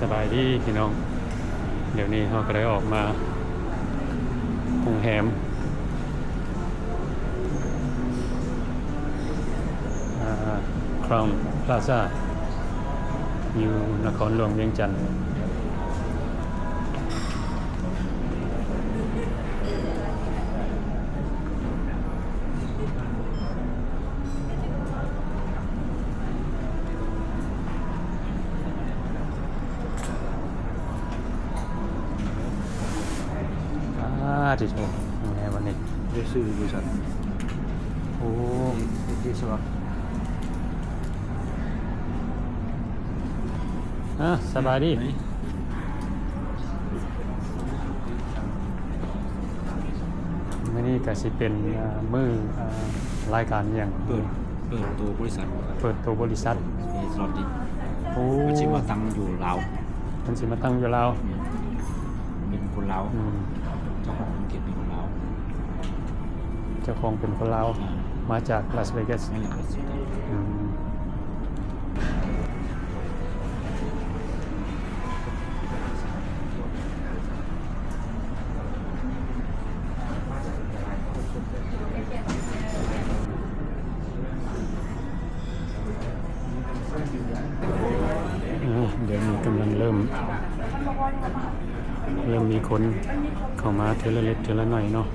ສະບາຍດີພີ່ນ້ອງ, ດຽວນີ້ເຮົາກໍໄດ້ອອກມາໂຮງແຮມ ອ່າ Crowne Plaza ຢູ່ນະຄອນຫຼວງວຽງຈັນ. ອາ ຕິໂທ ໂຮງແຮມອັນນີ້ ໄດ້ຊື່ບໍລິສັດ. ໂອ້ ເອເອຊ ວະ. ອາ ສະບາຍດີ. ມື້ນີ້ກະຊິເປັນ ເອີ ມື້ ເອີ ລາຍການຫຍັງ? ເປີດ ເປີດໂຕບໍລິສັດ. ເປີດໂຕບໍລິສັດ ເອເອຊ ລອນດິນ. ໂອ້ ເພິ່ນຊິມາຕັ້ງຢູ່ລາວ. ເພິ່ນຊິມາຕັ້ງຢູ່ລາວ. ອືມ ເປັນຄົນລາວ. ອືມ ເຈົ້າຂອງທຸລະກິດເປັນຄົນລາວ. ເຈົ້າຂອງເປັນຄົນລາວ. ອືມ ມາຈາກລາສເວກັສ. ມາຈາກລາສເວກັສ. ອືມ. ໂອ້ ດຽວນີ້ກຳລັງເລີ່ມ ເລີ່ມມີຄົນເຂົ້າມາເທື່ອລະເລັກເທື່ອລະໜ້ອຍເນາະ.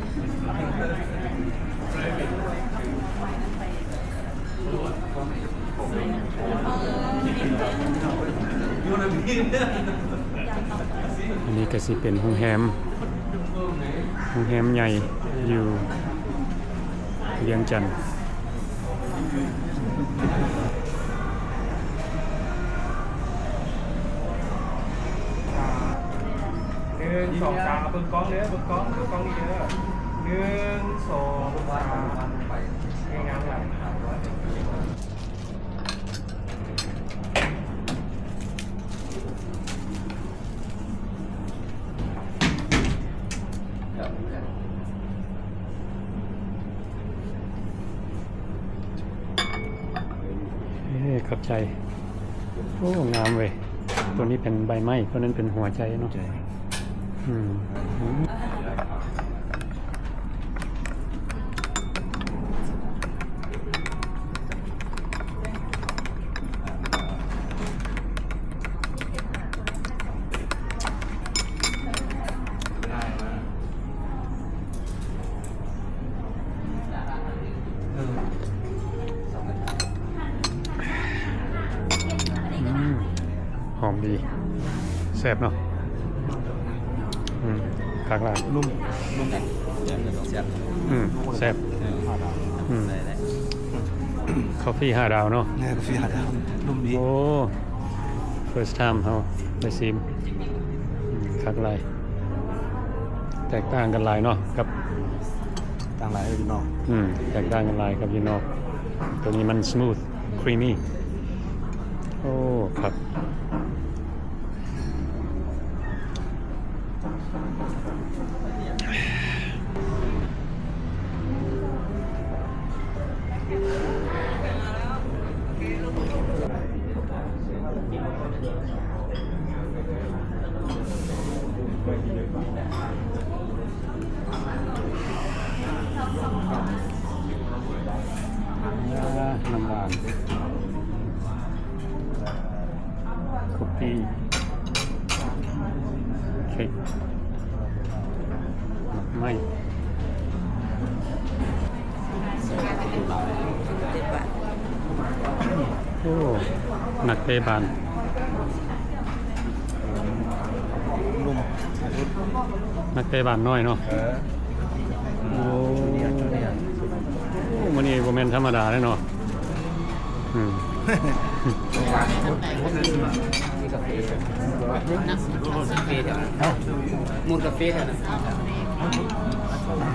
ອັນນີ້ກະຊິເປັນໂຮງແຮມ ໂຮງແຮມໃຫຍ່ຢູ່ວຽງຈັນ. ໜຶ່ງ ສອງ ສາມ ເບິ່ງກ້ອງເດີ ເບິ່ງກ້ອງ ເບິ່ງກ້ອງນີ້ເດີ ໜຶ່ງ ສອງ ສາມ ງາມໆ. ເອີ ຂອບໃຈ. ໂອ້ ງາມເວີຍ. ໂຕນີ້ເປັນໃບໄມ້ ໂຕນັ້ນເປັນຫົວໃຈເນາະ. ໃຈ. ອືມ. ອືມ ຫອມດີ ແຊບເນາະ. ອືມ ຄັກຫຼາຍ. ນຸ່ມ ນຸ່ມ ແຊບ ອືມ ແຊບ. ອືມ ກາເຟຫ້າດາວເນາະ. ເອີ ກາເຟຫ້າດາວ ນຸ່ມດີ. ໂອ້ ເຟີສທາມເຮົາໄດ້ຊີມ. ອືມ ຄັກຫຼາຍ. ແຕກຕ່າງກັນຫຼາຍເນາະ ກັບ ຕ່າງຫຼາຍຢູ່ນອກ. ອືມ ແຕກຕ່າງກັນຫຼາຍກັບຢູ່ນອກ. ໂຕນີ້ມັນສະມູດ ຄຣີມມີ. ໂອ້ ຄັກ. ນ້ຳຫວານ ຄຸກກີ້ ເຄັກ ໝາກໄມ້. ໂອ້ ນັກເຕະບານ ໜຸ່ມ ນັກເຕະບານນ້ອຍເນາະ. ເອີ ໂອ້ ມື້ນີ້ບໍ່ແມ່ນທຳມະດາເດ້ເນາະ. ອືມ ໝູນກາເຟແຖວນັ້ນ. ອືມ.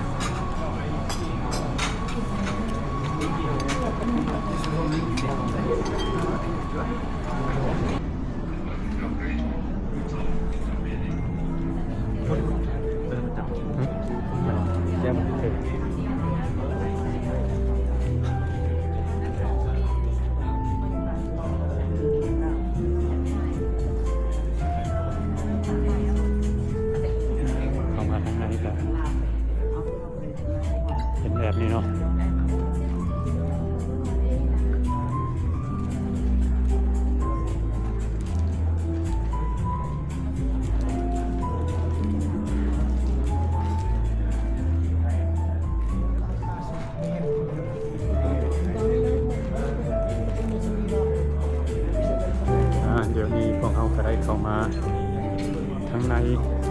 ນີ້ເນາະ. ອາ ດຽວນີ້ພວກເຮົາກໍໄດ້ເຂົ້າມາທາງໃນ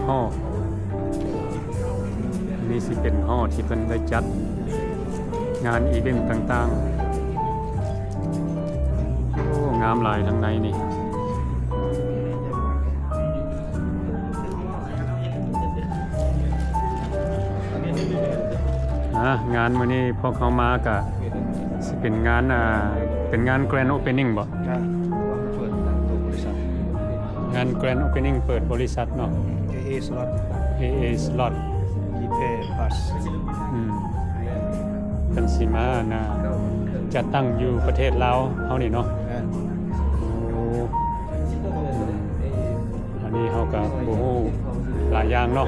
ຫໍ. ອັນນີ້ຊິເປັນຫໍທີ່ເພິ່ນໄດ້ຈັດງານອີເວັນຕ່າງໆ. ໂອ້ ງາມຫຼາຍທາງໃນນີ້. ອາ ງານມື້ນີ້ພວກເຮົາມາກະຊິເປັນງານ ອາ ເປັນງານ Grand Opening ບໍ່? ງານ Grand Opening ເປີດບໍລິສັດເນາະ. ເອເອ Slot ເອເອ Slot ອືມ ເພິ່ນຊິມາ ອັນນ່າ ຈັດຕັ້ງຢູ່ປະເທດລາວເຮົານີ້ເນາະ. ໂອ້ ອັນນີ້ເຮົາກໍບໍ່ຮູ້ຫຼາຍຢ່າງເນາະ.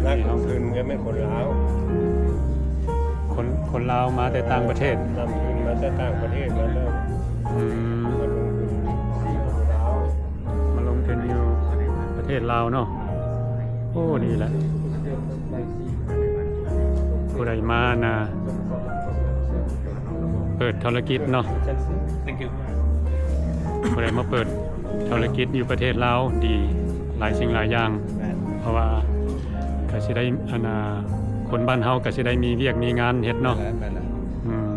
ນັກລົງທຶນກໍແມ່ນຄົນລາວ ຄົນ ຄົນລາວມາແຕ່ຕ່າງປະເທດ ນັກລົງທຶນມາແຕ່ຕ່າງປະເທດ ມາແລ້ວ ອືມ ມາລົງທຶນຢູ່ປະເທດລາວເນາະ. ໂອ້ ນີ້ແຫຼະ ຜູ້ໃດມານະ ເປີດທຸລະກິດເນາະ ຜູ້ໃດມາເປີດທຸລະກິດຢູ່ປະເທດລາວ ດີຫຼາຍສິ່ງຫຼາຍຢ່າງ ເພາະວ່າກະຊິໄດ້ ອັນນ່າ ຄົນບ້ານເຮົາກະຊິໄດ້ມີວຽກມີງານເຮັດເນາະ. ອືມ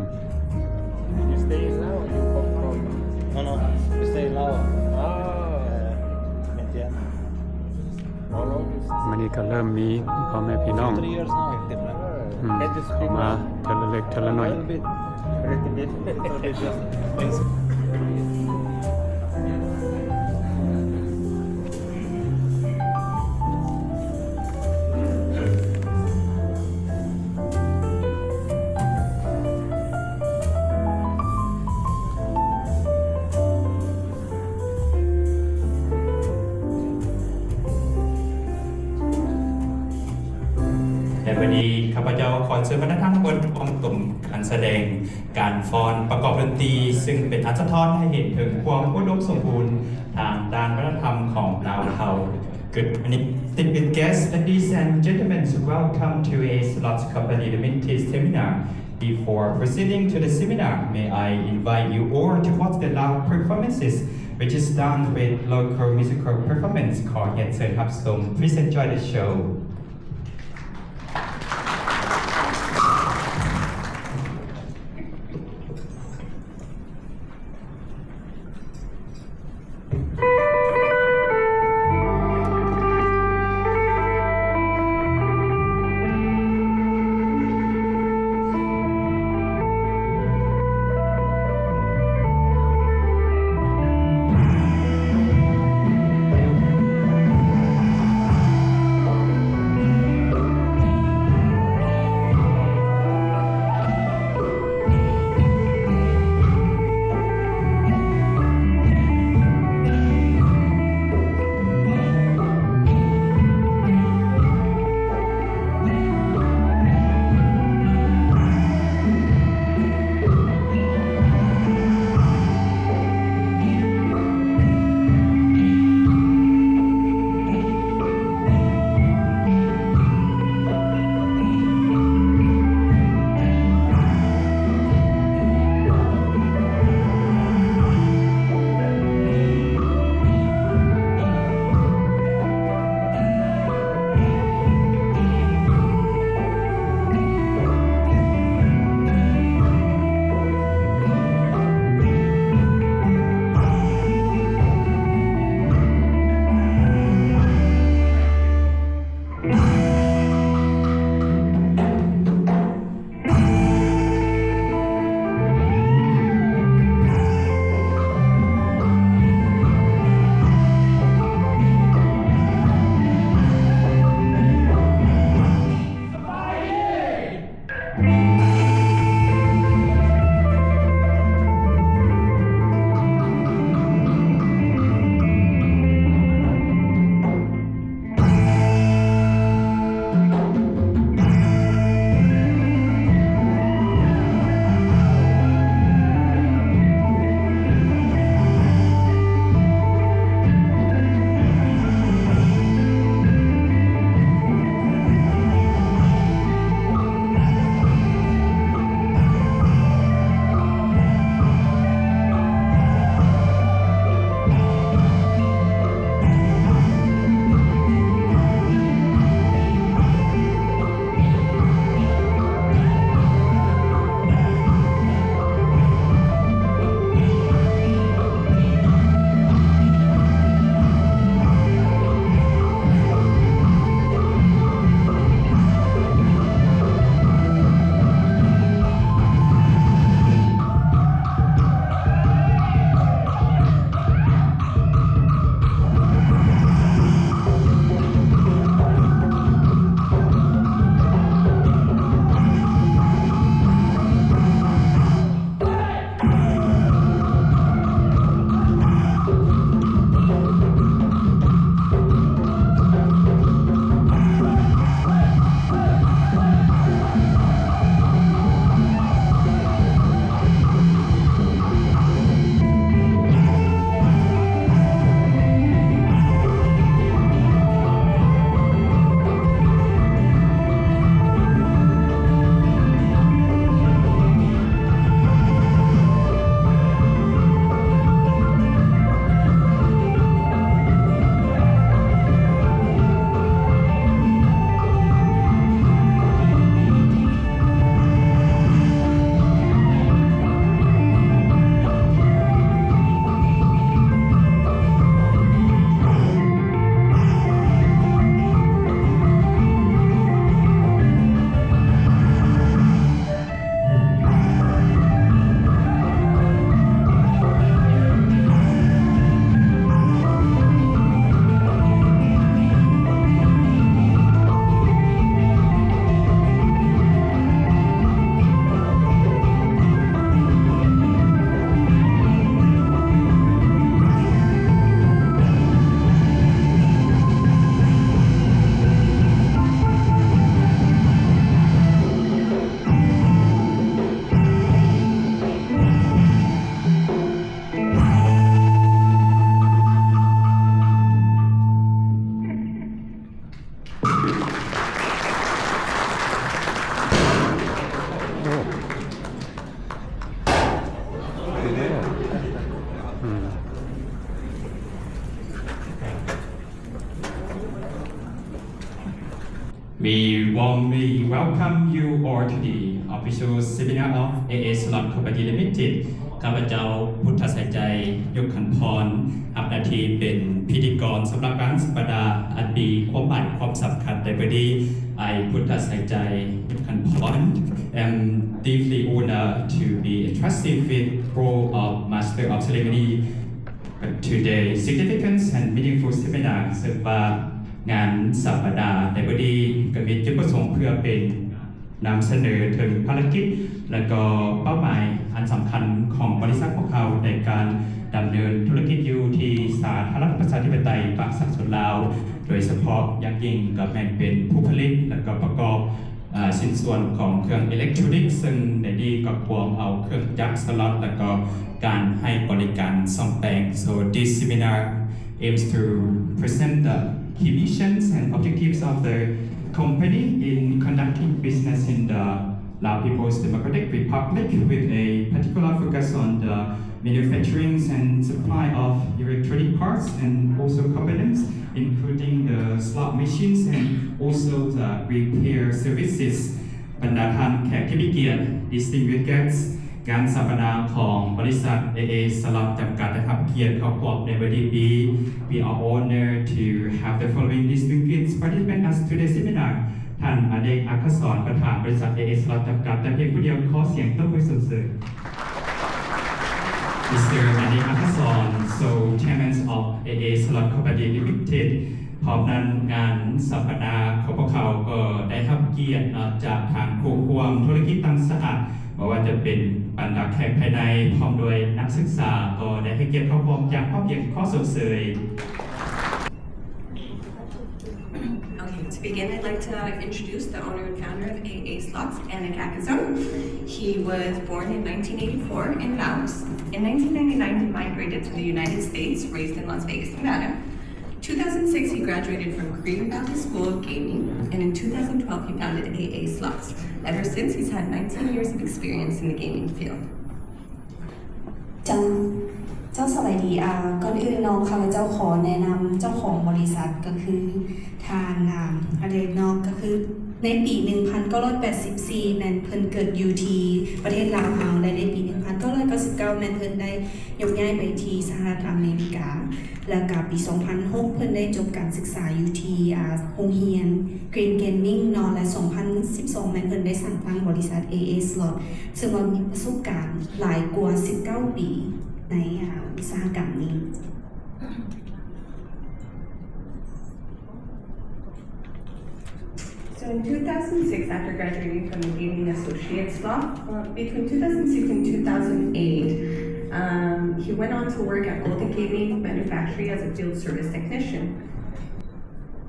You stay in Laos or you come from? No, no, we stay in Laos. Ah, yeah. ມື້ນີ້ກໍເລີ່ມມີພໍ່ແມ່ພີ່ນ້ອງ Three years now, active, man. ອືມ ເຂົ້າມາເທື່ອລະເລັກເທື່ອລະໜ້ອຍ. A little bit. A little bit, just. ແລະ ບັດນີ້ຂ້າພະເຈົ້າຂໍເຊີນບັນດາທ່ານເປີດຮ່ວມຊົມການສະແດງ ການຟ້ອນປະກອບດົນຕີ ຊຶ່ງເປັນອັນສະທ້ອນໃຫ້ເຫັນເຖິງຄວາມອຸດົມສົມບູນທາງດ້ານວັດທະນະທຳຂອງລາວເຮົາ. Good morning, distinguished guests, ladies and gentlemen. Welcome to A Slots Company Limited seminar. Before proceeding to the seminar, may I invite you all to watch the live performances, which is done with local musical performance. ຂໍຮຽນເຊີນຮັບຊົມ. Please enjoy the show. ເ We warmly welcome you all to the official seminar of ເອ ເອ Slot Company Limited. ຂ້າພະເຈົ້າ ພຸດທະໄຊໄຈ ຍົກຂັນພອນ ຮັບໜ້າທີ່ເປັນພິທີກອນສຳລັບງານສຳມະນາ ອັນມີຄວາມໝາຍຄວາມສຳຄັນໃນມື້ນີ້. I, ພຸດທະໄຊໄຈ ຍົກຂັນພອນ am deeply honored to be entrusted with role of Master of Ceremony to the significant and meaningful seminar, ເຊິ່ງວ່າງານສຳມະນາໃນມື້ນີ້ກໍມີຈຸດປະສົງເພື່ອເປັນນຳສະເໜີເຖິງພາລະກິດ ແລະ ກໍເປົ້າໝາຍອັນສຳຄັນຂອງບໍລິສັດພວກເຮົາໃນການດຳເນີນທຸລະກິດຢູ່ທີ່ສາທາລະນະລັດປະຊາທິປະໄຕປະຊາຊົນລາວ, ໂດຍສະເພາະຢ່າງຍິ່ງກໍແມ່ນເປັນຜູ້ຜະລິດ ແລະ ກໍປະກອບ ອາ ຊິ້ນສ່ວນຂອງເຄື່ອງອີເລັກໂທຣນິກ, ເຊິ່ງໃນນີ້ກໍກວມເອົາເຄື່ອງຈັກສະລັອດ ແລະ ກໍການໃຫ້ບໍລິການສ້ອມແປງ. So this seminar aims to present the key missions and objectives of the company in conducting business in the Lao People's Democratic Republic, with a particular focus on the manufacturing and supply of electronic parts and also components, including the slot machines and also the repair services. ບັນດາທ່ານແຂກທີ່ມີກຽດ Distinguished guests, ງານສຳມະນາຂອງບໍລິສັດ ເອ ເອ Slot ຈຳກັດ ໄດ້ຮັບກຽດເຂົ້າຮ່ວມໃນມື້ນີ້. We are honored to have the following distinguished participants at today's seminar. ທ່ານ ມານິກ ອັກຄະສອນ ປະທານບໍລິສັດ ເອ ເອ Slot ຈຳກັດ ແຕ່ພຽງຜູ້ດຽວ ຂໍສຽງຕົບມືຊົມເຊີຍ. Mister Manik Akason, Sole Chairman of ເອ ເອ Slot Company Limited. ພ້ອມນັ້ນ ງານສຳມະນາຂອງພວກເຂົາກໍໄດ້ຮັບກຽດເນາະ ຈາກທາງຄູ່ຮ່ວມທຸລະກິດຕ່າງຊາດ, ບໍ່ວ່າຈະເປັນບັນດາແຂກພາຍໃນ ພ້ອມດ້ວຍນັກສຶກສາ ກໍໄດ້ໃຫ້ກຽດເຂົ້າຮ່ວມຢ່າງພ້ອມພຽງ. ຂໍຊົມເຊີຍ. Okay, to begin, I'd like to introduce the owner and founder of ເອ ເອ Slots, Manik Akason. He was born in nineteen eighty-four in Laos. In nineteen ninety-nine, he migrated to the United States, raised in Las Vegas, Nevada. Two thousand six, he graduated from Korean Baptist School of Gaming, and in two thousand twelve, he founded ເອ ເອ Slots. Ever since, he's had nineteen years of experience in the gaming field. ເຈົ້າ ເຈົ້າສະບາຍດີ. ອາ ກ່ອນອື່ນເນາະ ຂ້າພະເຈົ້າຂໍແນະນຳເຈົ້າຂອງບໍລິສັດ ກໍຄືທ່ານ ອາ ອາເລັກເນາະ, ກໍຄືໃນປີໜຶ່ງພັນເກົ້າຮ້ອຍແປດສິບສີ່ ແມ່ນເພິ່ນເກີດຢູ່ທີ່ປະເທດລາວເຮົາ ແລະ ໃນປີໜຶ່ງພັນເກົ້າຮ້ອຍເກົ້າສິບເກົ້າ ແມ່ນເພິ່ນໄດ້ຍົກຍ້າຍໄປທີ່ສະຫະລັດອາເມລິກາ. ແລ້ວກະປີສອງພັນຫົກ ເພິ່ນໄດ້ຈົບການສຶກສາຢູ່ທີ່ ອາ ໂຮງຮຽນ Green Gaming ເນາະ ແລະ ສອງພັນສິບສອງ ແມ່ນເພິ່ນໄດ້ສ້າງຕັ້ງບໍລິສັດ ເອ ເອ Slot ເຊິ່ງວ່າມີປະສົບການຫຼາຍກວ່າສິບເກົ້າປີໃນ ອາ ອຸດສາຫະກຳນີ້. So in two thousand six, after graduating from the Gaming Associates Law, uh, between two thousand six and two thousand eight, um, he went on to work at Golden Gaming Manufactory as a field service technician.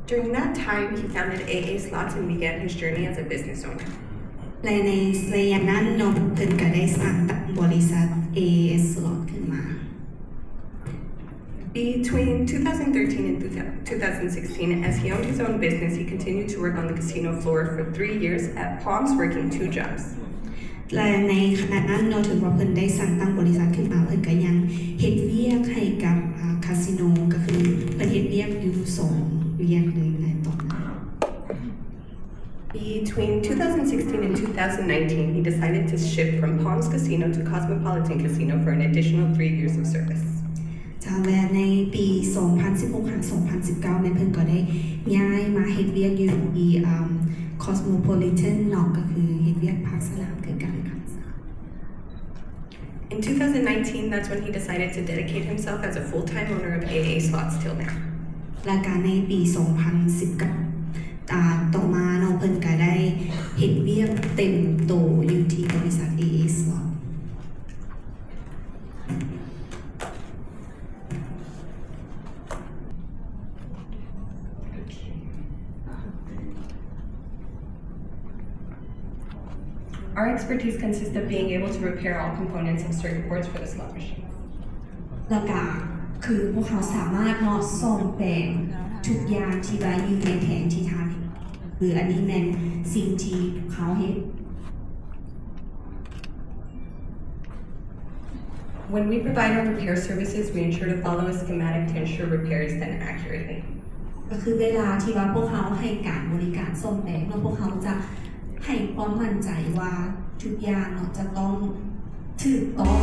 During that time, he founded ເອ ເອ Slots and began his journey as a business owner. ແລະ ໃນໄລຍະນັ້ນເນາະ ເພິ່ນກະໄດ້ສ້າງຕັ້ງບໍລິສັດ ເອ ເອ Slot ຂຶ້ນມາ. Between two thousand thirteen and two thousand sixteen, as he owned his own business, he continued to work on the casino floor for three years at Palms, working two jobs. ແລະ ໃນຂະນະນັ້ນເນາະ ເຖິງວ່າເພິ່ນໄດ້ສ້າງຕັ້ງບໍລິສັດຂຶ້ນມາ, ເພິ່ນກະຍັງເຮັດວຽກໃຫ້ກັບ ອາ ຄາສິໂນ, ກໍຄືເພິ່ນເຮັດວຽກຢູ່ສອງວຽກເລີຍໃນຕອນນັ້ນ. Between two thousand sixteen and two thousand nineteen, he decided to shift from Palms Casino to Cosmopolitan Casino for an additional three years of service. ເຈົ້າ ແລະ ໃນປີສອງພັນສິບຫົກຫາສອງພັນສິບເກົ້າ ແມ່ນເພິ່ນກໍໄດ້ຍ້າຍມາເຮັດວຽກຢູ່ທີ່ ອາ Cosmopolitan ເນາະ ກໍຄືເຮັດວຽກພາກສະໜາມຄືກັນ. In two thousand nineteen, that's when he decided to dedicate himself as a full-time owner of ເອ ເອ Slots till now. ແລະກະໃນປີສອງພັນສິບເກົ້າ ອາ ຕໍ່ມາເນາະ ເພິ່ນກະໄດ້ເຮັດວຽກເຕັມໂຕຢູ່ທີ່ບໍລິສັດ ເອ ເອ Slot. Our expertise consists of being able to repair all components of circuit boards for the slot machines. ແລ້ວກະຄືພວກເຮົາສາມາດເນາະ ສ້ອມແປງທຸກຢ່າງທີ່ວ່າຢູ່ໃນແຜນທີ່ທ່ານເຫັນ, ຄືອັນນີ້ແມ່ນສິ່ງທີ່ພວກເຮົາເຮັດ. When we provide our repair services, we ensure to follow a schematic to ensure repair is done accurately. ກໍຄືເວລາທີ່ວ່າພວກເຮົາໃຫ້ການບໍລິການສ້ອມແປງເນາະ ພວກເຮົາຈະໃຫ້ຄວາມໝັ້ນໃຈວ່າທຸກຢ່າງເນາະຈະຕ້ອງຖືກຕ້ອງ.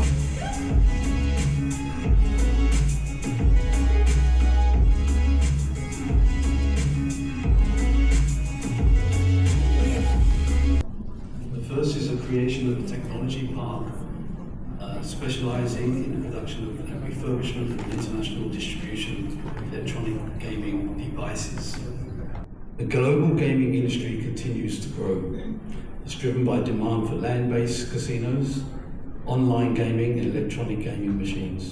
The first is a creation of a technology park, uh, specializing in the production of and refurbishment of international distribution of electronic gaming devices. The global gaming industry continues to grow. It's driven by demand for land-based casinos, online gaming, and electronic gaming machines.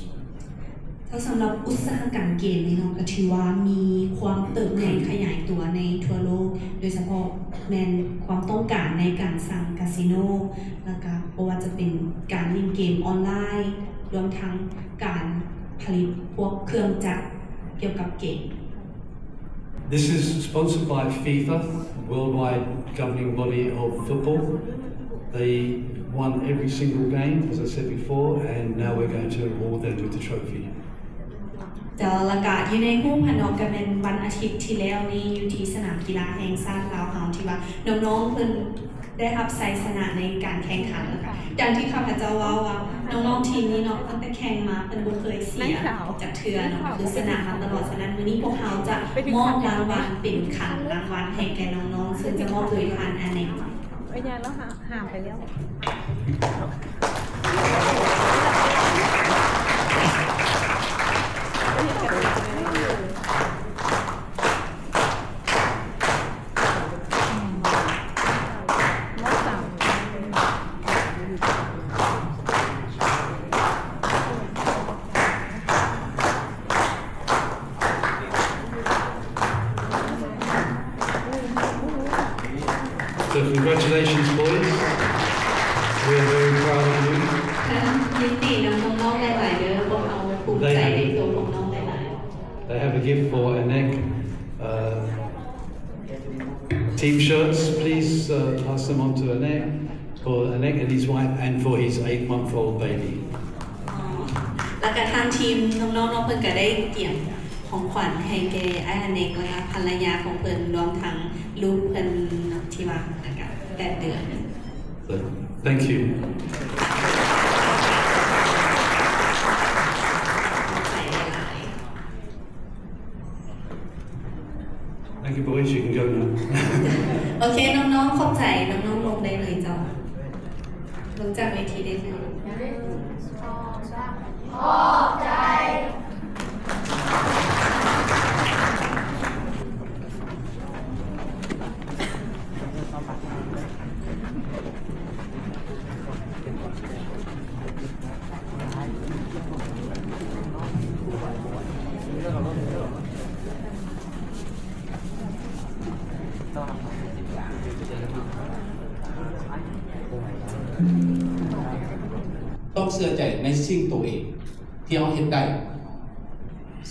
ແລ້ວສຳລັບອຸດສາຫະກຳເກມນີ້ເນາະ ກໍຖືວ່າມີຄວາມເຕີບໃຫຍ່ຂະຫຍາຍຕົວໃນທົ່ວໂລກ, ໂດຍສະເພາະແມ່ນຄວາມຕ້ອງການໃນການສ້າງກາສິໂນ, ແລ້ວກໍບໍ່ວ່າຈະເປັນການຫຼິ້ນເກມອອນລາຍ, ລວມທັງການຜະລິດພວກເຄື່ອງຈັກກ່ຽວກັບເກມ. This is sponsored by FIFA, worldwide governing body of football. They won every single game, as I said before, and now we're going to reward them with the trophy. ເຈົ້າ ແລ້ວກະຢູ່ໃນຮູບຫັ້ນເນາະ ກະແມ່ນວັນອາທິດທີ່ແລ້ວນີ້ ຢູ່ທີ່ສະໜາມກິລາແຫ່ງຊາດລາວເຮົາ ທີ່ວ່ານ້ອງໆເພິ່ນໄດ້ຮັບໄຊຊະນະໃນການແຂ່ງຂັນ. ແລ້ວກະຢ່າງທີ່ຂ້າພະເຈົ້າເວົ້າວ່າ ນ້ອງໆທີມນີ້ເນາະ ຕັ້ງແຕ່ແຂ່ງມາເພິ່ນບໍ່ເຄີຍເສຍຈັກເທື່ອເນາະ ຄືຊະນະມາຕະຫຼອດ. ສະນັ້ນ ມື້ນີ້ພວກເຮົາຈະມອບລາງວັນເປັນຂັນລາງວັນໃຫ້ແກ່ນ້ອງໆ ເຊິ່ງຈະມອບໂດຍທ່ານອາເນັກ. ເອີຍ ຍາຍລາວຫາ ຫາມໄປແລ້ວ. So congratulations, boys. We are very proud of you. ຍິນດີນຳນ້ອງໆຫຼາຍໆເດີ້ ພວກເຮົາພູມໃຈໃນຕົວຂອງນ້ອງຫຼາຍໆ. They have a gift for Anek. Uh, team shirts, please, uh, pass them on to Anek. For Anek and his wife and for his eight-month-old baby. ອໍ ແລ້ວກະທາງທີມນ້ອງໆເນາະ ເພິ່ນກະໄດ້ກຽມຂອງຂວັນໃຫ້ແກ່ອ້າຍອາເນັກ ແລ້ວກະພັນລະຍາຂອງເພິ່ນ ລວມທັງລູກເພິ່ນເນາະ ທີ່ວ່າ ແລ້ວກະແປດເດືອນ. So, thank you. ຂອບໃຈຫຼາຍໆ. Thank you, boys. You can go now. ໂອເຄ ນ້ອງໆ ຂອບໃຈ ນ້ອງໆ ລົງໄດ້ເລີຍເຈົ້າ ລົງຈາກເວທີໄດ້ເລີຍ. ໜຶ່ງ ສອງ ສາມ ຂອບໃຈ. ຕ້ອງເຊື່ອໃຈໃນສິ່ງໂຕເອງທີ່ເຮົາເຮັດໄດ້.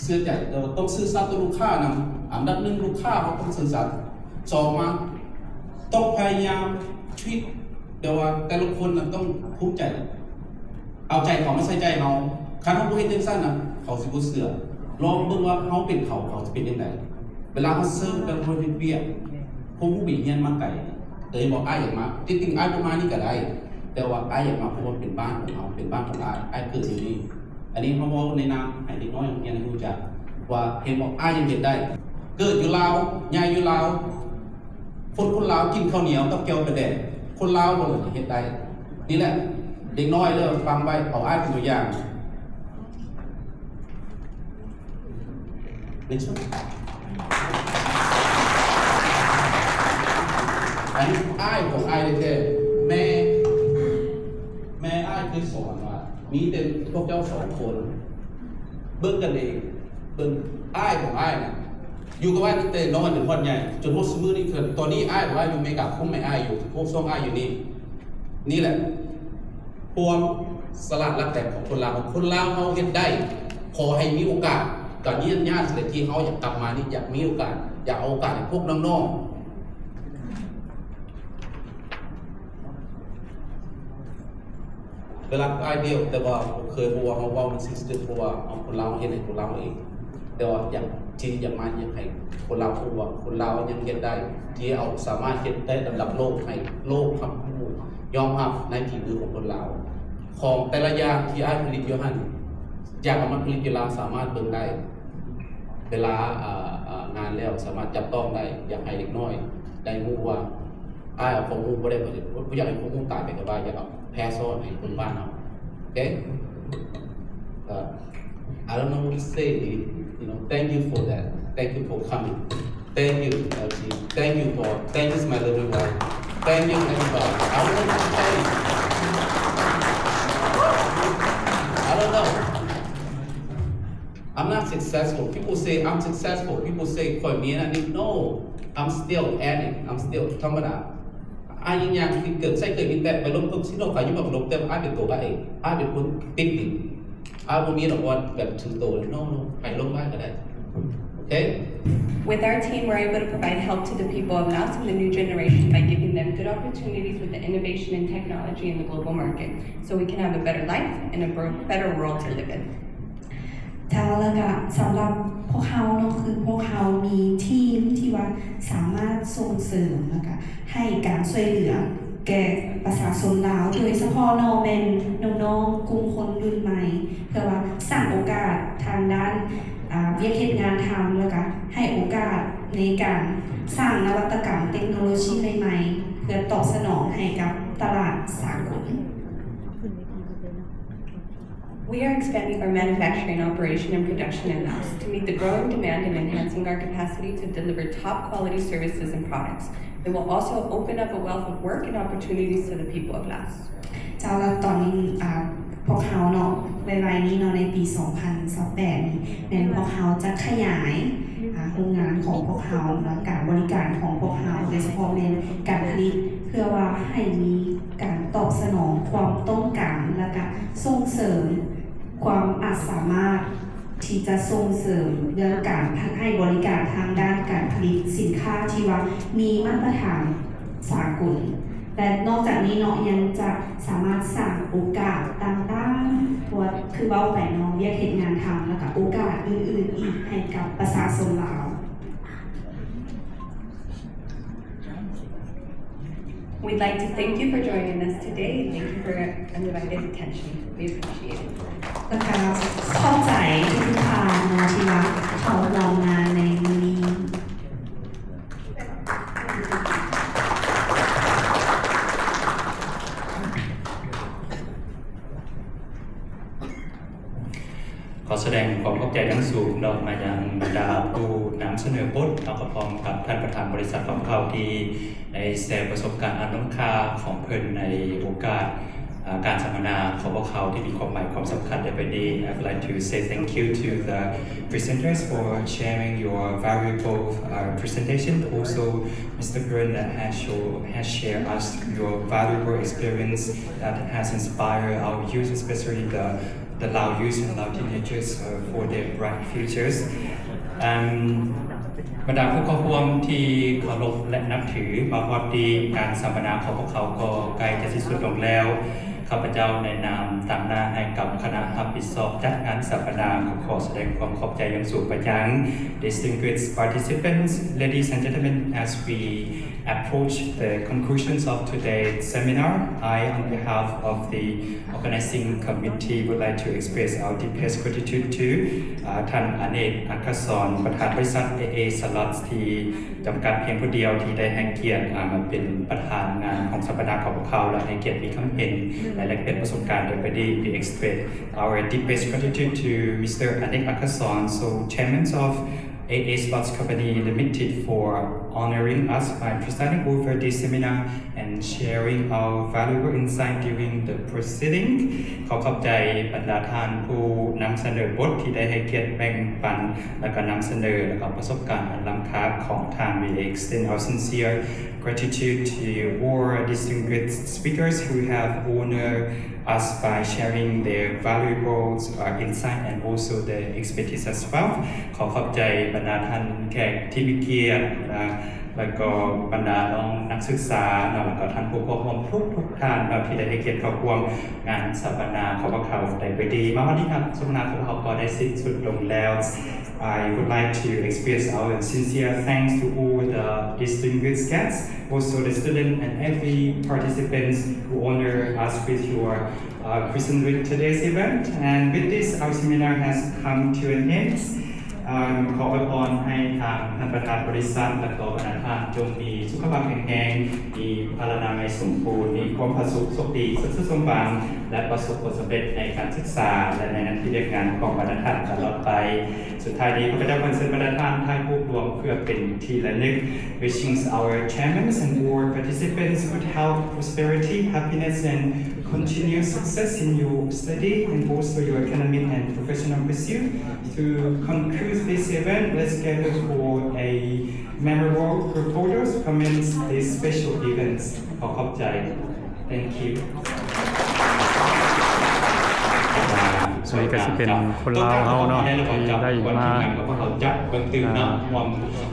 ເຊື່ອໃຈ ແຕ່ວ່າຕ້ອງຊື່ສັດຕໍ່ລູກຄ້ານຳ. ອັນດັບໜຶ່ງ ລູກຄ້າເຮົາຕ້ອງຊື່ສັດ. ສອງມາ ຕ້ອງພະຍາຍາມທຣີດ ແຕ່ວ່າແຕ່ລະຄົນນະຕ້ອງພູມໃຈ ເອົາໃຈເຂົາມາໃສ່ໃຈເຮົາ. ຄັນເຮົາບໍ່ເຮັດຈັ່ງຊັ້ນນະ ເຂົາຊິບໍ່ເຊື່ອ. ລອງເບິ່ງວ່າເຮົາເປັນເຂົາ ເຂົາຊິເປັນຈັ່ງໃດ. ເວລາເຮົາເຊີນກັບຄົນເຮັດວຽກ ພວກຮູ້ໄປຮຽນມາໄກ ເອີຍ ບອກອ້າຍຢາກມາ ທີ່ຈິງອ້າຍບໍ່ມານີ້ກະໄດ້ ແຕ່ວ່າອ້າຍຢາກມາ ເພາະວ່າເປັນບ້ານຂອງເຮົາ ເປັນບ້ານຂອງອ້າຍ ອ້າຍເກີດຢູ່ນີ້. ອັນນີ້ເຮົາເວົ້າໃນນາມໃຫ້ເດັກນ້ອຍນັກຮຽນຮູ້ຈັກວ່າ ເຫັນບໍ່ ອ້າຍຍັງເຮັດໄດ້ ເກີດຢູ່ລາວ ໃຫຍ່ຢູ່ລາວ ຄົນ ຄົນລາວກິນເຂົ້າໜຽວກັບແຈ່ວປາແດກ ຄົນລາວບໍ່ເລີຍເຮັດໄດ້. ນີ້ແຫຼະ ເດັກນ້ອຍເລີຍຟັງໄວ້ ເອົາອ້າຍເປັນຕົວຢ່າງ. Next one. ອັນນີ້ອ້າຍຂອງອ້າຍແທ້ໆ ແມ່ ແມ່ອ້າຍເຄີຍສອນວ່າ ມີແຕ່ພວກເຈົ້າສອງຄົນ ເບິ່ງກັນເອງ ເບິ່ງ ອ້າຍຂອງອ້າຍນະ ຢູ່ກັບອ້າຍຕັ້ງແຕ່ນ້ອຍຈົນຮອດໃຫຍ່ ຈົນຮອດຊຸມື້ນີ້. ຕອນນີ້ອ້າຍຂອງອ້າຍຢູ່ອາເມລິກາ ຄຸມແມ່ອ້າຍຢູ່ ໂຮບຊ່ອງອ້າຍຢູ່ນີ້. ນີ້ແຫຼະ ຄວາມສະຫຼາດຫຼັກແຫຼມຂອງຄົນລາວ. ຄົນລາວເຮົາເຮັດໄດ້ ຂໍໃຫ້ມີໂອກາດ. ກະຍືນຍາດເລີຍທີ່ເຮົາຢາກກັບມານີ້ ຢາກມີໂອກາດ ຢາກເອົາໂອກາດໃຫ້ພວກນ້ອງໆ. ເວລາອ້າຍດຽວ ແຕ່ວ່າບໍ່ເຄີຍຮູ້ວ່າເຮົາເວົ້າມັນຊິເປັນ ເພາະວ່າເຮົາຄົນລາວເຮັດໃຫ້ຄົນລາວເອງ. ແຕ່ວ່າຢາກ ທີ່ຢາກມາ ຢາກໃຫ້ຄົນລາວຮູ້ວ່າຄົນລາວຍັງເຮັດໄດ້ ທີ່ເອົາ ສາມາດເຮັດໄດ້ລະດັບໂລກ ໃຫ້ໂລກຮັບຮູ້ ຍອມຮັບໃນຝີມືຂອງຄົນລາວ. ຂອງແຕ່ລະຢ່າງທີ່ອ້າຍຜະລິດຢູ່ຫັ້ນ ຢາກເອົາມາຜະລິດຢູ່ລາວ ສາມາດເບິ່ງໄດ້ ເວລາ ເອີ ເອີ ງານແລ້ວສາມາດຈັບຕ້ອງໄດ້. ຢາກໃຫ້ເດັກນ້ອຍໄດ້ຮູ້ວ່າ ອ້າຍເອົາຄວາມຮູ້ບໍ່ໄດ້ປະໂຫຍດ ບໍ່ຢາກໃຫ້ຄວາມຮູ້ຕາຍໄປກັບອ້າຍ ຢາກເອົາແຜ່ສອນໃຫ້ຄົນບ້ານເຮົາ. ໂອເຄ ກໍ I don't know what to say, you know, thank you for that. Thank you for coming. Thank you, L G. Thank you for, thank you, my lovely wife. Thank you, everybody. I don't know what to say. I don't know. I'm not successful. People say I'm successful. People say ຂ້ອຍມີອັນນັ້ນນີ້. No, I'm still at it. I'm still ທຳມະດາ. ອ້າຍຍັງຍ່າງທີ່ເກີດໃຊ້ເກີດມີແຕ່ໄປລົບກັບຊິໂນ ຂ້ອຍຢູ່ບັກລົບ ແຕ່ວ່າອ້າຍເປັນຕົວອ້າຍເອງ. ອ້າຍເປັນຄົນຕິດດິນ. ອ້າຍບໍ່ມີດອກວ່າແບບຖືໂຕ. No, no. ໃຫ້ລົບອ້າຍກໍໄດ້. ໂອເຄ? With our team, we're able to provide help to the people of Laos and the new generation by giving them good opportunities with the innovation and technology in the global market, so we can have a better life and a bro- better world to live in. ເຈົ້າ ແລ້ວກະສຳລັບພວກເຮົາເນາະ ຄືພວກເຮົາມີທີມທີ່ວ່າສາມາດສົ່ງເສີມ ແລ້ວກະໃຫ້ການຊ່ວຍເຫຼືອແກ່ປະຊາຊົນລາວ ໂດຍສະເພາະເນາະ ແມ່ນນ້ອງໆກຸ່ມຄົນລຸ້ນໃໝ່ ເພື່ອວ່າສ້າງໂອກາດທາງດ້ານ ອາ ວຽກເຮັດງານທຳ ແລ້ວກະໃຫ້ໂອກາດໃນການສ້າງນະວັດຕະກຳເຕັກໂນໂລຊີໃໝ່ໆ ເພື່ອຕອບສະໜອງໃຫ້ກັບຕະຫຼາດສາກົນ. We are expanding our manufacturing operation and production in Laos to meet the growing demand and enhancing our capacity to deliver top quality services and products. It will also open up a wealth of work and opportunities to the people of Laos. ເຈົ້າ ແລ້ວຕອນນີ້ ອາ ພວກເຮົາເນາະ ໄວໆນີ້ເນາະ ໃນປີສອງພັນຊາວແປດນີ້ ແມ່ນພວກເຮົາຈະຂະຫຍາຍ ອາ ໂຮງງານຂອງພວກເຮົາ ແລະ ການບໍລິການຂອງພວກເຮົາ ໂດຍສະເພາະແມ່ນການຜະລິດ ເພື່ອວ່າໃຫ້ມີການຕອບສະໜອງຄວາມຕ້ອງການ ແລະ ກະສົ່ງເສີມຄວາມອາດສາມາດ ທີ່ຈະສົ່ງເສີມເລື່ອງການໃຫ້ບໍລິການທາງດ້ານການຜະລິດສິນຄ້າທີ່ວ່າມີມາດຕະຖານສາກົນ ແລະ ນອກຈາກນີ້ເນາະ ຍັງຈະສາມາດສ້າງໂອກາດຕ່າງໆ ເພາະວ່າຄືເວົ້າໄປເນາະ ວຽກເຮັດງານທຳ ແລ້ວກະໂອກາດອື່ນໆອີກໃຫ້ກັບປະຊາຊົນລາວ. We'd like to thank you for joining us today and thank you for your undivided attention. We appreciate it. ແລ້ວກະຂອບໃຈທຸກໆທ່ານເນາະ ທີ່ວ່າເຂົ້າຮ່ວມງານໃນມື້ນີ້. ຂໍສະແດງຄວາມຂອບໃຈຢ່າງສູງເນາະ ມາຍັງບັນດາຜູ້ນຳສະເໜີບົດ ແລ້ວກໍພ້ອມກັບທ່ານປະທານບໍລິສັດຂອງເຮົາ ທີ່ໄດ້ແຊປະສົບການອັນລົ້ມຄ່າຂອງເພິ່ນໃນໂອກາດ ອາ ການສຳມະນາຂອງພວກເຮົາ ທີ່ມີຄວາມໝາຍຄວາມສຳຄັນໃນວັນນີ້. I would like to say thank you to the presenters for sharing your valuable, uh, presentation. Also, Mister Karen that has show, has shared us your valuable experience that has inspired our youth, especially the, the Lao youth and Lao teenagers, uh, for their bright futures. ອັນ ບັນດາຜູ້ເຂົ້າຮ່ວມທີ່ເຄົາລົບ ແລະ ນັບຖື, ມາຮອດທີ່ງານສຳມະນາຂອງພວກເຂົາກໍໃກ້ຈະສິ້ນສຸດລົງແລ້ວ. ຂ້າພະເຈົ້າໃນນາມຕາງໜ້າໃຫ້ກັບຄະນະຮັບຜິດຊອບຈັດງານສຳມະນາ ກໍຂໍສະແດງຄວາມຂອບໃຈຢ່າງສູງໄປຍັງ distinguished participants. Ladies and gentlemen, as we approach the conclusions of today's seminar, I, on behalf of the organizing committee, would like to express our deepest gratitude to, uh, ທ່ານ ອະເນກ ອັກຂະສອນ ປະທານບໍລິສັດ ເອເອ ສະລັອດ ທີ່ ຈຳກັດພຽງຜູ້ດຽວທີ່ໄດ້ໃຫ້ກຽດ ອາ ມາເປັນປະທານງານຂອງສຳມະນາຂອງພວກເຮົາ ແລະ ໃຫ້ກຽດມີຄຳເຫັນ ແລະ ແລກປ່ຽນປະສົບການໂດຍປະດີ. We express our deepest gratitude to Mister ອະເນກ ອັກຂະສອນ so chairman of ເອເອ Slots Company Limited for honoring us by presiding over this seminar and sharing our valuable insight during the proceeding. ຂໍຂອບໃຈບັນດາທ່ານຜູ້ນຳສະເໜີບົດທີ່ໄດ້ໃຫ້ກຽດແບ່ງປັນ ແລະ ກໍນຳສະເໜີ ແລະ ກໍປະສົບການອັນລ້ຳຄ່າຂອງທ່ານ. We extend our sincere gratitude to all distinguished speakers who have honored us by sharing their valuable, uh, insight and also their expertise as well. ຂໍຂອບໃຈບັນດາທ່ານແຂກທີ່ມີກຽດ ແລະ ແລ້ວກໍບັນດານ້ອງນັກສຶກສາເນາະ ແລ້ວກໍທ່ານຜູ້ເຂົ້າຮ່ວມທຸກໆທ່ານເນາະ ທີ່ໄດ້ໃຫ້ກຽດເຂົ້າຮ່ວມງານສຳມະນາຂອງພວກເຮົາໄດ້ໄປດີ. ມາຮອດນີ້ ງານສຳມະນາຂອງພວກເຮົາກໍໄດ້ສິ້ນສຸດລົງແລ້ວ. I would like to express our sincere thanks to all the distinguished guests, also the student and every participants who honor us with your, uh, presence with today's event. And with this, our seminar has come to an end. ເອີ່ມ ຂໍອວຍພອນໃຫ້ທາງທ່ານປະທານບໍລິສັດ ແລະ ກໍບັນດາທ່ານຈົ່ງມີສຸຂະພາບແຂງແຮງ, ມີພະລານາໄມສົມບູນ, ມີຄວາມຜາສຸກໂຊກດີ, ສຸກສະສົມຫວັງ ແລະ ປະສົບຜົນສຳເລັດໃນການສຶກສາ ແລະ ໃນໜ້າທີ່ວຽກງານຂອງບັນດາທ່ານຕະຫຼອດໄປ. ສຸດທ້າຍນີ້ ຂ້າພະເຈົ້າຂໍເຊີນບັນດາທ່ານຖ່າຍຮູບລວມເພື່ອເປັນທີ່ລະນຶກ. Wishing our chairman and board participants good health, prosperity, happiness and continued success in your study and also your academic and professional pursuit. To conclude this event, let's gather for a memorable photos to commence this special event. ຂໍຂອບໃຈ. Thank you. ອັນນີ້ກໍຊິເປັນຄົນລາວເຮົາເນາະ ທີ່ໄດ້ມາ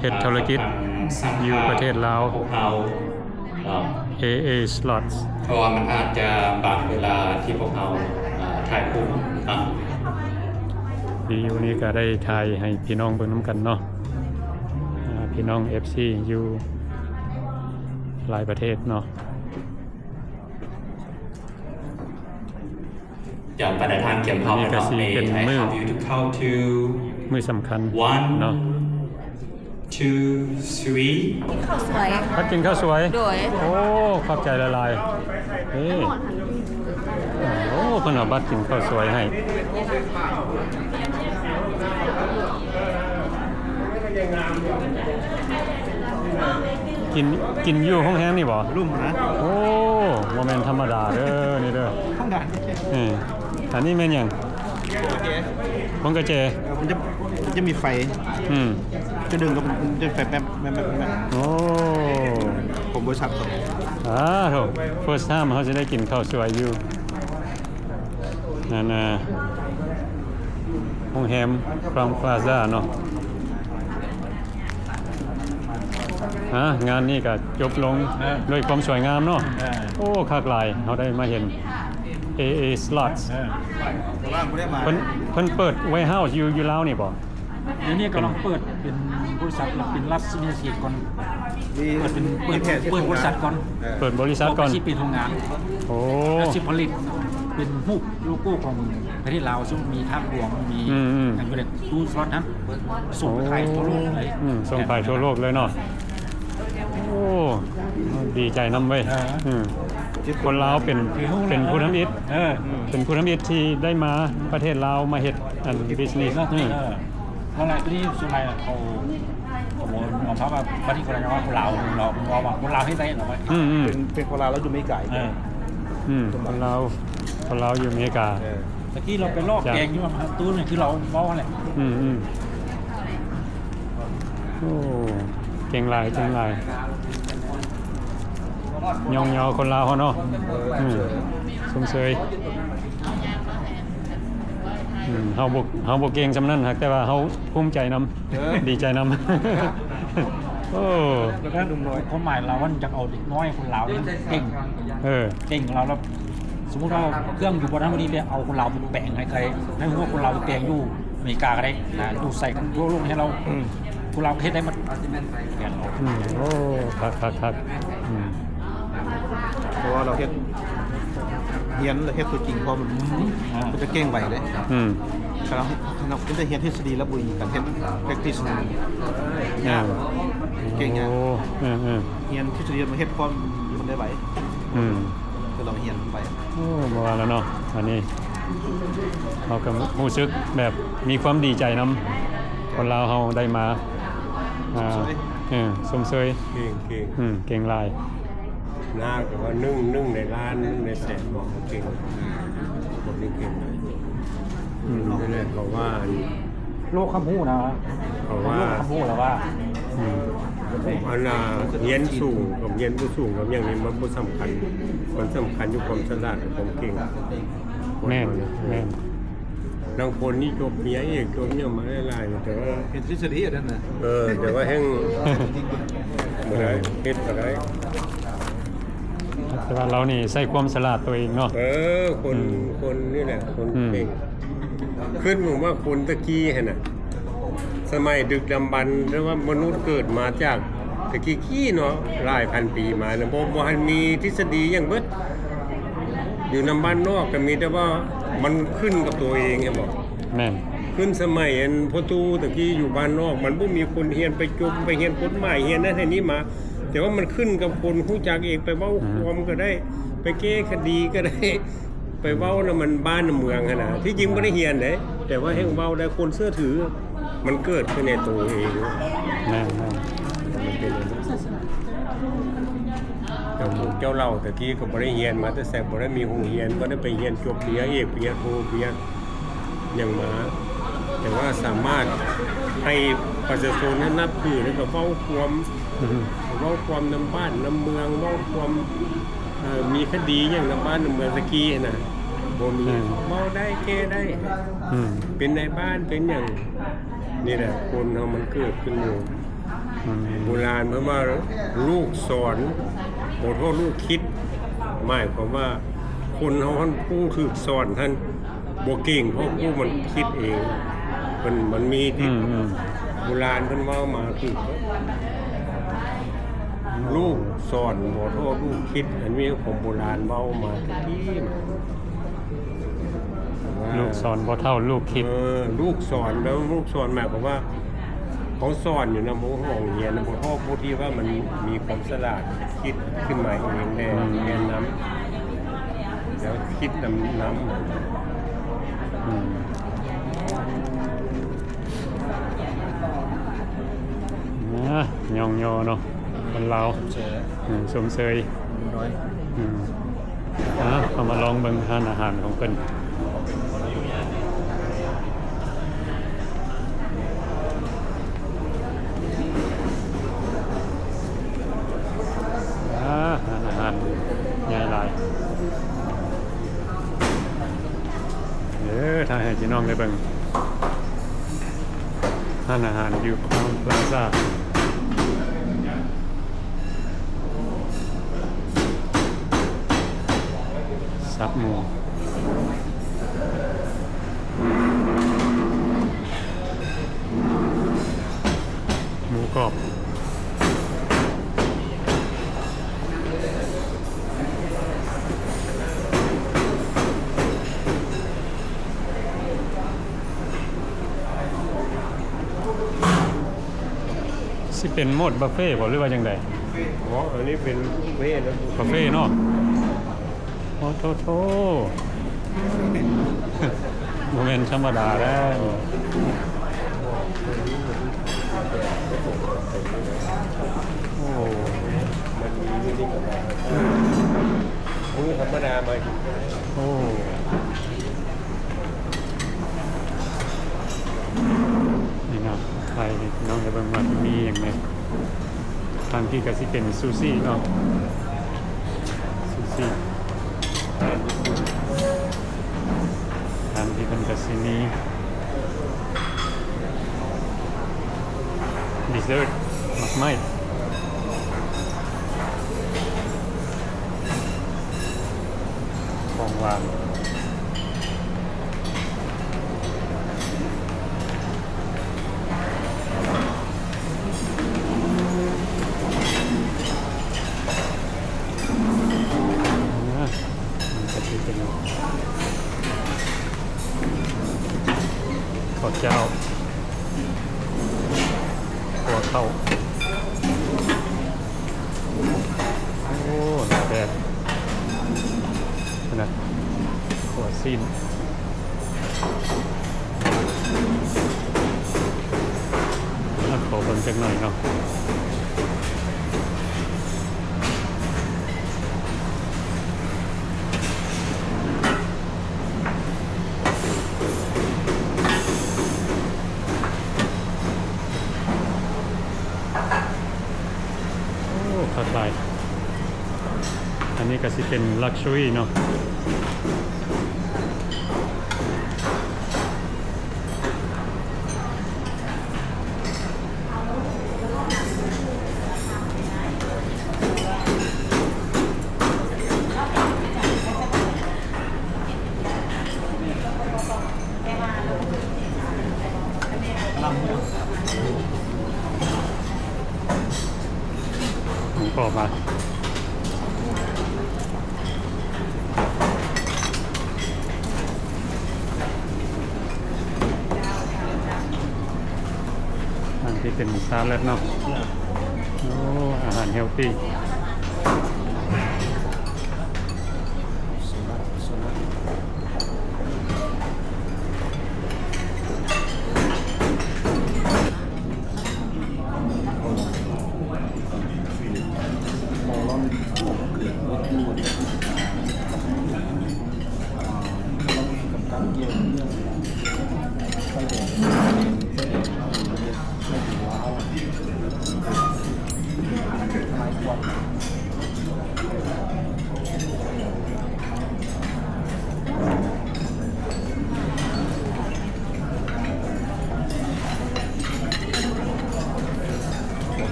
ເຮັດທຸລະກິດຢູ່ປະເທດລາວ ເອເອ ສະລັອດ ເພາະວ່າມັນອາດຈະບາງເວລາທີ່ພວກເຮົາ ເອີ່ ຖ່າຍຮູບເນາະ ວິດີໂອນີ້ກໍໄດ້ຖ່າຍໃຫ້ພີ່ນ້ອງເບິ່ງນຳກັນເນາະ ເອີ່ ພີ່ນ້ອງເອັຟຊີຢູ່ຫຼາຍປະເທດເນາະ. ຈາກບັນດາທ່ານກຽມພາວ ອັນນີ້ກໍຊິເປັນມື້ ມື້ສຳຄັນເນາະ. One, two, three. ກິນເຂົ້າສວຍ ພັກກິນເຂົ້າສວຍ. ໂດຍ. ໂອ້ ຂອບໃຈຫຼາຍໆ. ເອີ ໂອ້ ເພິ່ນເອົາບັດກິນເຂົ້າສວຍໃຫ້. ກິນ ກິນຢູ່ໂຮງແຮມນີ້ບໍ່? ລຸ່ມນະ. ໂອ້ ບໍ່ແມ່ນທຳມະດາເດີນີ້ເດີ. ເອີ ອັນນີ້ແມ່ນຫຍັງ? ພວງກະແຈ. ເອີ ມັນຈະ ມັນຈະມີໄຟ. ອືມ ຈະດຶງກໍມັນຈະໄຟແປັບໆໆ. ໂອ້ ຂອງບໍລິສັດເຂົາ. ອ້າໂທ້ ເຟີສທາມ ເຮົາຊິໄດ້ກິນເຂົ້າສວຍຢູ່ ນັ້ນນະ ໂຮງແຮມຄຣາວນພລາຊາເນາະ. ອ່າ ງານນີ້ກໍຈົບລົງ ເອີ ດ້ວຍຄວາມສວຍງາມເນາະ. ເອີ ໂອ້ ຄັກຫຼາຍ ເຮົາໄດ້ມາເຫັນ ເອເອ ສະລັອດ. ເອີ ເພິ່ນ ເພິ່ນເປີດ ເວເຮົາສ໌ ຢູ່ ຢູ່ລາວນີ້ບໍ່? ດຽວນີ້ກຳລັງເປີດເປັນບໍລິສັດ ເປັນລັດສິນຍາເຂດກ່ອນ. ເປີດເປັນ ເປີດ ເປີດບໍລິສັດກ່ອນ. ເອີ ເປີດບໍລິສັດກ່ອນ. ຊິເປັນໂຮງງານ. ໂອ້ ແລ້ວຊິຜະລິດເປັນຮູບໂລໂກ້ຂອງປະເທດລາວ ຊຶ່ງມີທາດຫຼວງ ມີ ອືມໆ ຫຍັງຢູ່ໃນຕູ້ສະລັອດຫັ້ນ ສົ່ງໄປຂາຍທົ່ວໂລກເລີຍ. ອືມ ສົ່ງຂາຍທົ່ວໂລກເລີຍເນາະ. ໂອ້ ດີໃຈນຳເວີຍ. ເອີ ອືມ ຄົນລາວເປັນ ເປັນຜູ້ທຳອິດ. ເອີ ເປັນຜູ້ທຳອິດທີ່ໄດ້ມາປະເທດລາວ ມາເຮັດອັນ ບິສເນສ. ເອີ ເພາະວ່າຕົວນີ້ສ່ວນຫຼາຍເຂົາ ເຂົາບໍ່ຍອມຮັບວ່າ ບັດນີ້ຄົນລາວ ຄົນລາວເນາະ ເວົ້າວ່າຄົນລາວເຮັດໄດ້ເນາະ. ອືມໆ ເປັນ ເປັນຄົນລາວ ລາວຢູ່ອາເມລິກາ. ເອີ ອືມ ຄົນລາວ ຄົນລາວຢູ່ອາເມລິກາ. ເອີ ຕະກີ້ລາວໄປລອກແກງຢູ່ຫັ້ນ ຕູ້ນີ້ຄືລາວເວົ້າຫັ້ນແຫຼະ. ອືມໆ ໂອ້ ເກັ່ງຫຼາຍ ເກັ່ງຫຼາຍ. ຍ້ອງຍໍຄົນລາວເຮົາເນາະ. ເອີ ອືມ ຊົມເຊີຍ. ອືມ ເຮົາບໍ່ ເຮົາບໍ່ເກັ່ງສ່ຳນັ້ນ ຫາກແຕ່ວ່າເຮົາພູມໃຈນຳ. ເອີ ດີໃຈນຳ. ໂອ້ ແລ້ວກໍຄວາມໝາຍລາວມັນຢາກເອົາເດັກນ້ອຍຄົນລາວນີ້ເກັ່ງ. ເອີ ເກັ່ງລາວ ລາວ ສົມມຸດວ່າເຄື່ອງຢູ່ບໍ່ທັນພໍດີ ໄປເອົາຄົນລາວໄປແປງໃຫ້ໃຄ ໃຫ້ຮູ້ວ່າຄົນລາວໄປແປງຢູ່ອາເມລິກາກໍໄດ້ນະ ຢູ່ໃສກໍທົ່ວໂລກໃຫ້ລາວ. ອືມ ຄົນລາວເຮັດໄດ້ໝົດ. ອືມ ໂອ້ ຄັກໆໆ. ອືມ ເພາະວ່າລາວເຮັດ ຮຽນແລ້ວເຮັດຕົວຈິງ ເພາະມັນ ອ່າ ມັນຈະເກັ່ງໄວເດ້. ອືມ ຄັນເຮົາ ຄັນເຮົາ ມີແຕ່ຮຽນທິດສະດີແລ້ວບໍ່ມີການເຮັດ ແພັກຕິສ ຍາກ ອ່າ ເກັ່ງຍາກ. ໂອ້ ເອີໆ ຮຽນທິດສະດີມາເຮັດຄວາມ ມັນໄດ້ໄວ. ອືມ ຄືລາວຮຽນໄປ. ໂອ້ ບໍ່ວ່າແລ້ວເນາະ ອັນນີ້ເຮົາກໍຮູ້ສຶກແບບມີຄວາມດີໃຈນຳ ຄົນລາວເຮົາໄດ້ມາ ອ່າ ຊົມເຊີຍ. ເອີ ຊົມເຊີຍ. ເກັ່ງ ເກັ່ງ. ອືມ ເກັ່ງຫຼາຍ. ນາກໍວ່າໜຶ່ງ ໜຶ່ງໃນລ້ານ ໜຶ່ງໃນແສນ ເກັ່ງ. ອືມ ຄົນນີ້ເກັ່ງຫຼາຍ. ອືມ ນີ້ແຫຼະ ເພາະວ່າ ໂລກຄຳຮູ້ນະ ເພາະວ່າ ໂລກຄຳຮູ້ລະວ່າ. ອືມ ອັນນ່າ ຮຽນສູງກັບຮຽນບໍ່ສູງກັບຫຍັງນີ້ ມັນບໍ່ສຳຄັນ. ມັນສຳຄັນຢູ່ຄວາມສະຫຼາດກັບຄວາມເກັ່ງ. ແມ່ນ ແມ່ນ. ລາງຄົນນີ້ຈົບປະລິນຍາເອກ ຈົບຫຍັງມາຫຼາຍໆ ແຕ່ວ່າເຮັດທິດສະດີອັນນັ້ນນະ. ເອີ ແຕ່ວ່າແຮ່ງບໍ່ໄດ້ ເຮັດບໍ່ໄດ້. ແຕ່ວ່າລາວນີ້ໃຊ້ຄວາມສະຫຼາດຕົວເອງເນາະ. ເອີ ຄົນ ອືມ ຄົນນີ້ແຫຼະ ຄົນ ອືມ ເກັ່ງ. ຄິດເບິ່ງວ່າຄົນຕະກີ້ຫັ້ນນະ ສະໄໝດຶກດຳບັນ ຫຼືວ່າມະນຸດເກີດມາຈາກແຕ່ກີ້ໆເນາະ ຫຼາຍພັນປີມານະ ບໍ່ ບໍ່ທັນມີທິດສະດີຫຍັງເບິດ. ຢູ່ນຳບ້ານນອກກໍມີແຕ່ວ່າມັນຂຶ້ນກັບຕົວເອງ ເຫັນບໍ່? ແມ່ນ. ຂຶ້ນສະໄໝອັນພໍ່ຕູ້ຕະກີ້ຢູ່ບ້ານນອກ ມັນບໍ່ມີຄົນຮຽນໄປຈົບ ໄປຮຽນກົດໝາຍ ຮຽນນັ້ນຮຽນນີ້ມາ ແຕ່ວ່າມັນຂຶ້ນກັບຄົນຮູ້ຈັກເອງ ໄປເວົ້າ ອືມ ຄວາມກໍໄດ້ ໄປແກ້ຄະດີກໍໄດ້ ໄປເວົ້ານຳມັນບ້ານນຳເມືອງຫັ້ນນະ. ທີ່ຈິງບໍ່ໄດ້ຮຽນເດ້ ແຕ່ວ່າແຮ່ງເວົ້າໄດ້ ຄົນເຊື່ອຖື ມັນເກີດຂຶ້ນໃນໂຕເອງ. ແມ່ນໆ. ເຈົ້າ ພວກເຈົ້າເລົ່າຕະກີ້ກໍບໍ່ໄດ້ຮຽນມາແຕ່ໃສ ບໍ່ໄດ້ມີໂຮງຮຽນ ບໍ່ໄດ້ໄປຮຽນຈົບປະລິນຍາເອກ ປະລິນຍາໂທ ປະລິນຍາຫຍັງມາ ແຕ່ວ່າສາມາດໃຫ້ປະຊາຊົນນັ້ນນັບຖື ແລ້ວກໍເວົ້າຄວາມ ອືມ ເວົ້າຄວາມນຳບ້ານນຳເມືອງ ເວົ້າຄວາມ ເອີ ມີຄະດີຫຍັງນຳບ້ານນຳເມືອງແຕ່ກີ້ຫັ້ນນະ ບໍ່ມີ. ອືມ ເວົ້າໄດ້ ແກ້ໄດ້. ອືມ ເປັນນາຍບ້ານ ເປັນຫຍັງ ນີ້ແຫຼະ ຄົນເຮົາມັນເກີດຂຶ້ນຢູ່. ອືມ ໂບລານເພິ່ນວ່າ ລູກສອນບໍ່ເທົ່າລູກຄິດ ໝາຍຄວາມວ່າ ຄົນເຮົາຫັ້ນ ຜູ້ຖືກສອນຫັ້ນ ບໍ່ເກັ່ງເທົ່າຜູ້ມັນຄິດເອງ. ເພິ່ນ ມັນມີທີ່ ອືມໆ ໂບລານເພິ່ນເວົ້າມາຖືກ ລູກສອນບໍ່ເທົ່າລູກຄິດ ອັນນີ້ຂອງໂບລານເວົ້າມາແຕ່ກີ້ມາ. ລູກສອນບໍ່ເທົ່າລູກຄິດ. ເອີ ລູກສອນ ແປວ່າລູກສອນ ໝາຍຄວາມວ່າ ເຮົາສອນຢູ່ນຳໂຮງຮຽນນະ ບໍ່ເທົ່າຜູ້ທີ່ວ່າມັນມີຄວາມສະຫຼາດ ຄິດຂຶ້ນມາເອງແດ່ ອືມ ຮຽນນຳ ແລ້ວຄິດນຳ ນຳ. ອືມ ອ່າ ຍ້ອງຍໍເນາະ ຄົນລາວ ເອີ ຊົມເຊີຍ ອືມ ອ່າ ເຮົາມາລອງເບິ່ງຮ້ານອາຫານຂອງເພິ່ນ. ອ່າ ຮ້ານອາຫານໃຫຍ່ຫຼາຍ. ເອີ ຖ່າຍໃຫ້ພີ່ນ້ອງໄດ້ເບິ່ງ ຮ້ານອາຫານຢູ່ຄາວພລາຊາ. ສັບໝູ ໝູກອບ. ຊິເປັນໂໝດບັບເຟບໍ່ ຫຼືວ່າຈັ່ງໃດ? ບໍ່ ອັນນີ້ເປັນບຸບເຟແລ້ວ ບຸບເຟເນາະ. ໂອ້ໂທໂທ ບໍ່ແມ່ນທຳມະດາເດີ້. ໂອ້ ມັນມີຢູ່ນີ້ກໍໄດ້ ມື້ທຳມະດາມາກິນ. ໂອ້ ນີ້ເນາະ ໄປ ນ້ອງຈະເບິ່ງວ່າມີຫຍັງແດ່. ທາງພີ້ກໍຊິເປັນຊູຊິເນາະ ຊູຊິ. ທາງພີ້ເພິ່ນກໍຊິມີດີເຊີດ ໝາກໄມ້ ຂອງຫວານ. ອ່າ ມັນກະຊິເປັນເຂົ້າຈ້າວ ຂົ້ວເຂົ້າ. ໂອ້ ໜ້າແດດ ພຸ້ນນະ ຂົ້ວຊີ້ນ. ອ່ະ ຂໍເບິ່ງຈັກໜ້ອຍເນາະ. ໂອ້ ຄັກຫຼາຍ. ອັນນີ້ກໍຊິເປັນລັກຊູຣີເນາະ. ລຳ ກອບຫວາ? ອັນທີ່ເປັນສາລັດເນາະ. ໂອ້ ອາຫານເຮລຕີ.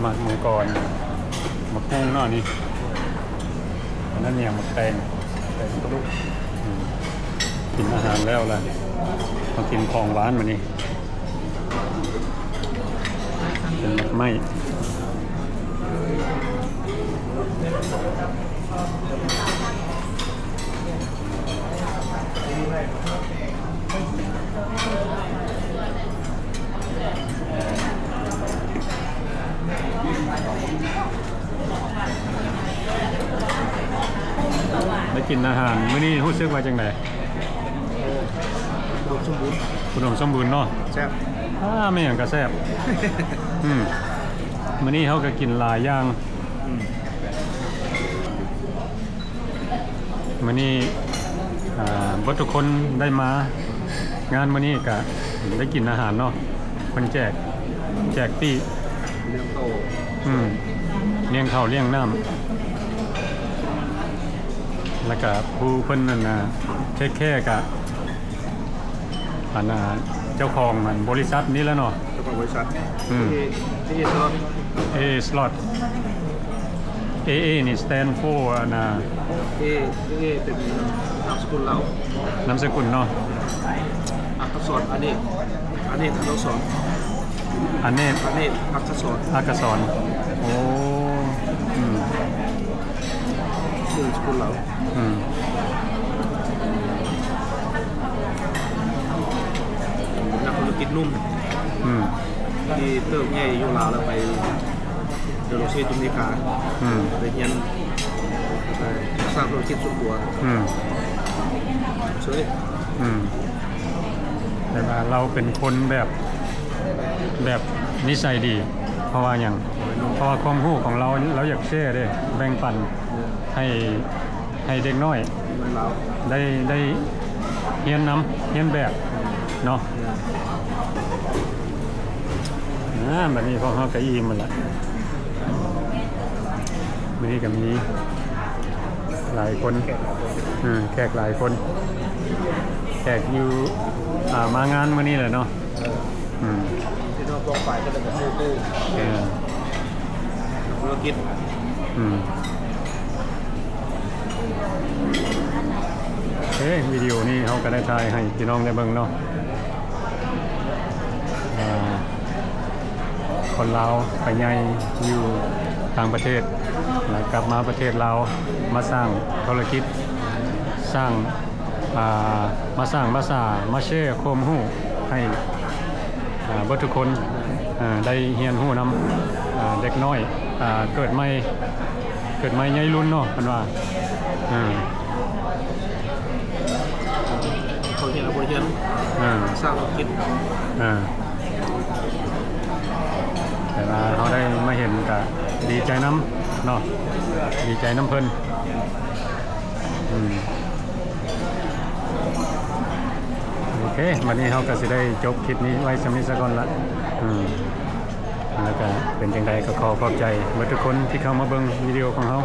ໝາກມັງກອນ ໝາກຫຸ່ງເນາະນີ້. ອັນນັ້ນຫຍັງ? ໝາກແຕງ ແຕງກະລຸ. ອືມ ກິນອາຫານແລ້ວລະ ມາກິນຂອງຫວານບາດນີ້. ເປັນໝາກໄມ້. ໄດ້ກິນອາຫານມື້ນີ້ ຮູ້ສຶກວ່າຈັ່ງໃດ? ອຸດົມສົມບູນ ອຸດົມສົມບູນເນາະ. ແຊບ. ອາ ແມ່ນຫຍັງກະແຊບ. ອືມ ມື້ນີ້ເຮົາກະກິນຫຼາຍຢ່າງ. ອືມ ມື້ນີ້ ອາ ເບິດທຸກຄົນໄດ້ມາງານມື້ນີ້ກະໄດ້ກິນອາຫານເນາະ. ເພິ່ນແຈກ ແຈກປີ້ ລ້ຽງເຂົ້າ ອືມ ລ້ຽງເຂົ້າລ້ຽງນ້ຳ ແລ້ວກະຜູ້ເພິ່ນນັ້ນນະ ເທກແຄກະ ອັນນ່າ ເຈົ້າຂອງອັນບໍລິສັດນີ້ແຫຼະເນາະ. ເຈົ້າຂອງບໍລິສັດ. ອືມ ເອ ເອ ສລັອດ ເອ ສລັອດ ເອ ເອ ນີ້ stand for ອັນນ່າ ເອ ເອ ເປັນນາມສະກຸນລາວ ນາມສະກຸນເນາະ. ອັກກະສອນ ອະເນກ ອະເນກ ອັກກະສອນ ອະເນກ ອະເນກ ອັກກະສອນ ອັກກະສອນ. ໂອ້ ອືມ ຊື່ສະກຸນລາວ. ອືມ ນັກທຸລະກິດໜຸ່ມ ອືມ ທີ່ເຕີບໃຫຍ່ຢູ່ລາວແລ້ວໄປ ໄປລົງເຊດຢູ່ອາເມລິກາ. ອືມ ໄປຮຽນ ໄປສ້າງທຸລະກິດສ່ວນຕົວ. ອືມ ເຊີຍ. ອືມ ແຕ່ວ່າລາວເປັນຄົນແບບ ແບບນິໄສດີ. ເພາະວ່າຫຍັງ? ເພາະວ່າຄວາມຮູ້ຂອງລາວ ລາວຢາກແຊເດ້ ແບ່ງປັນ ເອີ ໃຫ້ ໃຫ້ເດັກນ້ອຍ ເດັກນ້ອຍລາວ ໄດ້ ໄດ້ຮຽນນຳ ຮຽນແບບເນາະ. ເອີ ອາ ບັດນີ້ພວກເຮົາກະອີ່ມແລ້ວລະ. ມື້ນີ້ກະມີຫຼາຍຄົນ ເອີ ແຂກຫຼາຍຄົນ ແຂກຢູ່ ອາ ມາງານມື້ນີ້ແຫຼະເນາະ. ອືມ ພີ່ນ້ອງປ້ອງປາຍເພິ່ນກະໂທຕູ້ ເອີ ທຸລະກິດ. ອືມ ເອີ ວິດີໂອນີ້ເຮົາກະໄດ້ຖ່າຍໃຫ້ພີ່ນ້ອງໄດ້ເບິ່ງເນາະ. ອາ ຄົນລາວໄປໃຫຍ່ຢູ່ຕ່າງປະເທດ ແລ້ວກັບມາປະເທດລາວ ມາສ້າງທຸລະກິດ ສ້າງ ອາ ມາສ້າງ ມາສາ ມາແຊຄວາມຮູ້ໃຫ້ ອາ ເບິດທຸກຄົນ ອາ ໄດ້ຮຽນຮູ້ນຳ ອາ ເດັກນ້ອຍ ອາ ເກີດໃໝ່ ເກີດໃໝ່ໃຫຍ່ລຸນເນາະ ເພິ່ນວ່າ. ອາ ເຂົາຮຽນ ເຂົາຮຽນ ອາ ສ້າງທຸລະກິດ ອາ ແຕ່ວ່າເຮົາໄດ້ມາເຫັນກະດີໃຈນຳເນາະ ດີໃຈນຳເພິ່ນ. ອືມ ໂອເຄ ບັດນີ້ເຮົາກະຊິໄດ້ຈົບຄລິບນີ້ໄວ້ສ່ຳນີ້ສາກ່ອນລະ. ອືມ ແລ້ວກະເປັນຈັ່ງໃດກະຂໍຂອບໃຈເບິດທຸກຄົນທີ່ເຂົ້າມາເບິ່ງວິດີໂອຂອງເຮົາ.